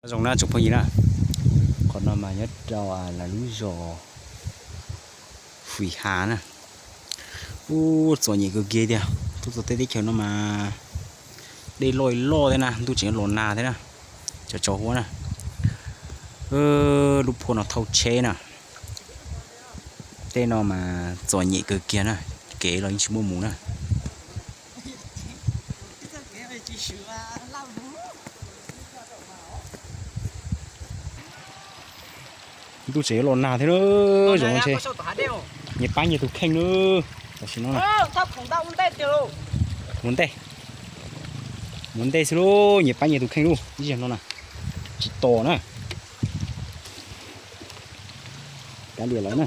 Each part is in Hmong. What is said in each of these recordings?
Zoo na tsoom phooj ywg na, qhov no mas nyob rau lawv lub zos Fwm Has na. Ub, txom nyem kawg kiag tiag, tuaj txog tej teb chaws no mas dej loj loj thiab na, ntuj tseem los nag thiab na, cov tsov huab na. Lub phua no thauj tsheb na. Tej no mas txom nyem kawg kiag na, kev los yeej tsis muaj mus na. Ntuj tseem yuav los nag thiab na, zoo ntshe nyias pab nyias tus kheej na. Tam sim no na, mus ntej, mus ntej xwb lauj, nyias pab nyias tus kheej lauj, ib zaug no na, tsis tos na. Kav liam lawv na.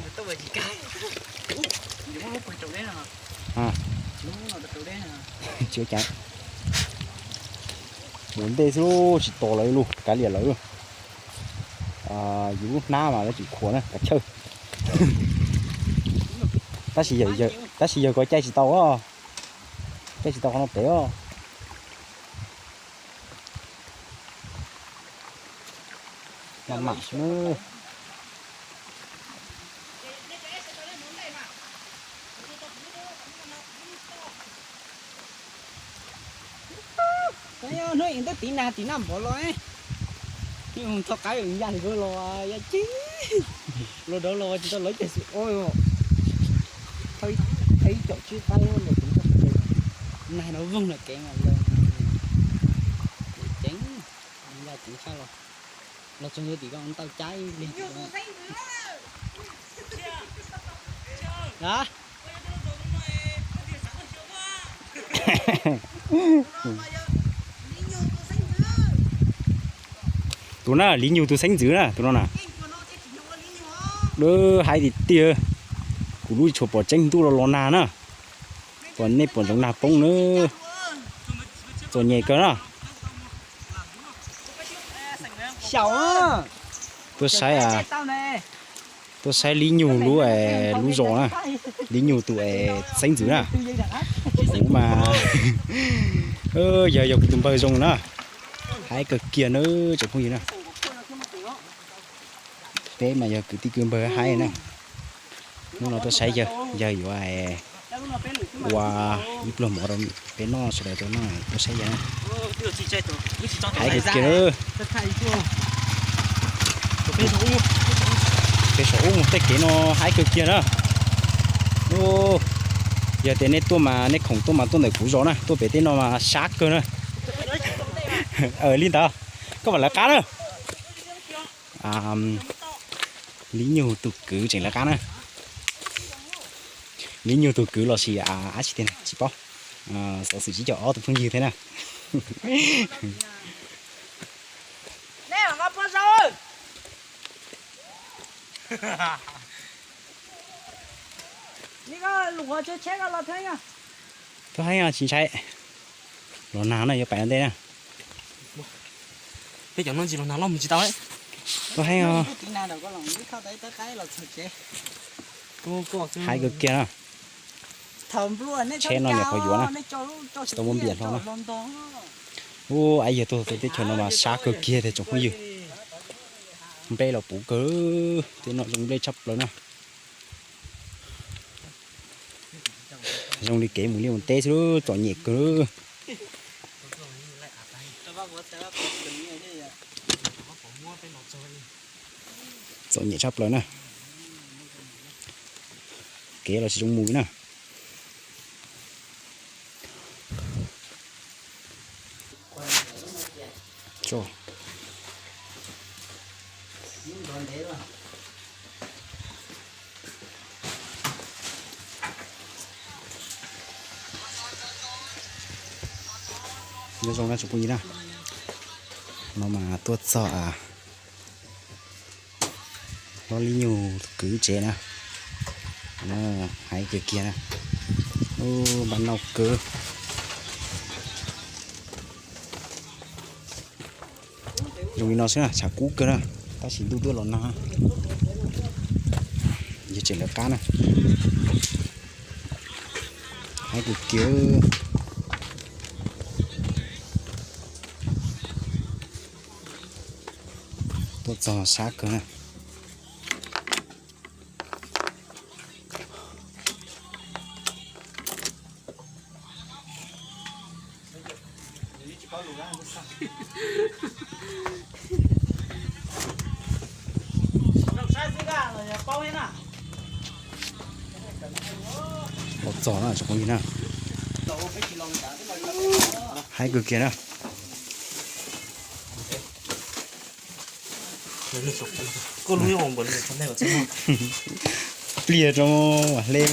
Tsis ua cas, mus ntej xwb lauj, tsis tos lawv lauj, kav liam lawv. Yus lub hnab mas lawv tseem khuam na, kav chawj. Tab sis yawg, tab sis yawg ko caij tsis tau, caij tsis tau qhov no pem os. Maj mam xwb na. Hnub ib tab tiv nag tiv nag npaum los, hnub ib txog qaib ya nkawd los ya tsis los dawv los tsis tau lawv ces xwm ua. Ib caum tsib qaib los tiv nag no voog na kev mas lawv ceev, ya ceev tshaj los, los txog ntawd tim ko ntau caib li. Tus na, Liv Nyug tus xeeb ntxwv na, tus no na. Lawv hais tiag tiag, kuv lub tshua pom tseeb ntuj los los nag na. Pom nej pom ntsoov nag poob na. Txom nyem kawg na. Tuaj saib, tuaj saib Liv Nyug lub, lub zos na. Liv Nyug tus xeeb ntxwv na. Kuv mas yog, yog kuv tus npawg zoo na. Haib kawg kiag na tsoom phooj ywg na. Peb mas yog kwv tij kwv npawg haib na. Hnub no tuaj saib yawg, yawg yuav ua ib pluag mov rau peb noj sawv daws tau noj, tuaj saib yawg na. Haib kawg kiag. Peb saum ub mus tej kev no haib kawg kiag na. Yog tias nej tuaj mas nej khoom tuaj mas tuaj ntawm kuv zos na, tuaj pem tej no mas sab kawg na. Li ntawd, koj mam lawv qab na. Liv Nyug tus kwv tseem lawv qab na. Liv Nyug tus kwv los sis dab tsi tiag tsis paub. Xov xwm tsib caug ob tus phooj ywg thiab na. Tuaj heev tsis ntshai. Los nag na yuav pais ua ntej na. Peb cov no ntsis los nag loj mus tsis tau. Tuaj heev. Haib kawg kiag na. Tsheb no nyuam qhuav yuav na, tsis tau muaj npias hlo na. Ub, aib yawg tuaj txog teb chaws no mas sab kawg kiag tiag tsoom phooj ywg. Nplej los puv kawg, tej no zoo nplej tshaj plaws na. Zoo li kev mus liaj mus teb xwb, txom nyem kawg. Txom nyem tshaj plaws na. Kev los tsis zoo mus li na. Nyob zoo na tsoom phooj ywg na, no mas tuaj txog hlob Liv Nyug kwv tsev na. Haib kawg kiag na. Npaj noj kawg. Zoo li no xwb na, tshav kub kawg na, tab sis ntuj twb los nag. Yog tseem lawv qab na. Haib kawg kiag. Tuaj txog sab kawg na. Los txog na tsoom phooj ywg na. Haib kawg kiag na. Pliag rau mam hle.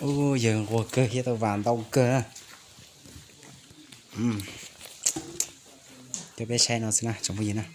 Ub, yawg nquag kawg thiab tau vas ntau kawg na. Coj peb saib no xwb na tsoom phooj ywg na.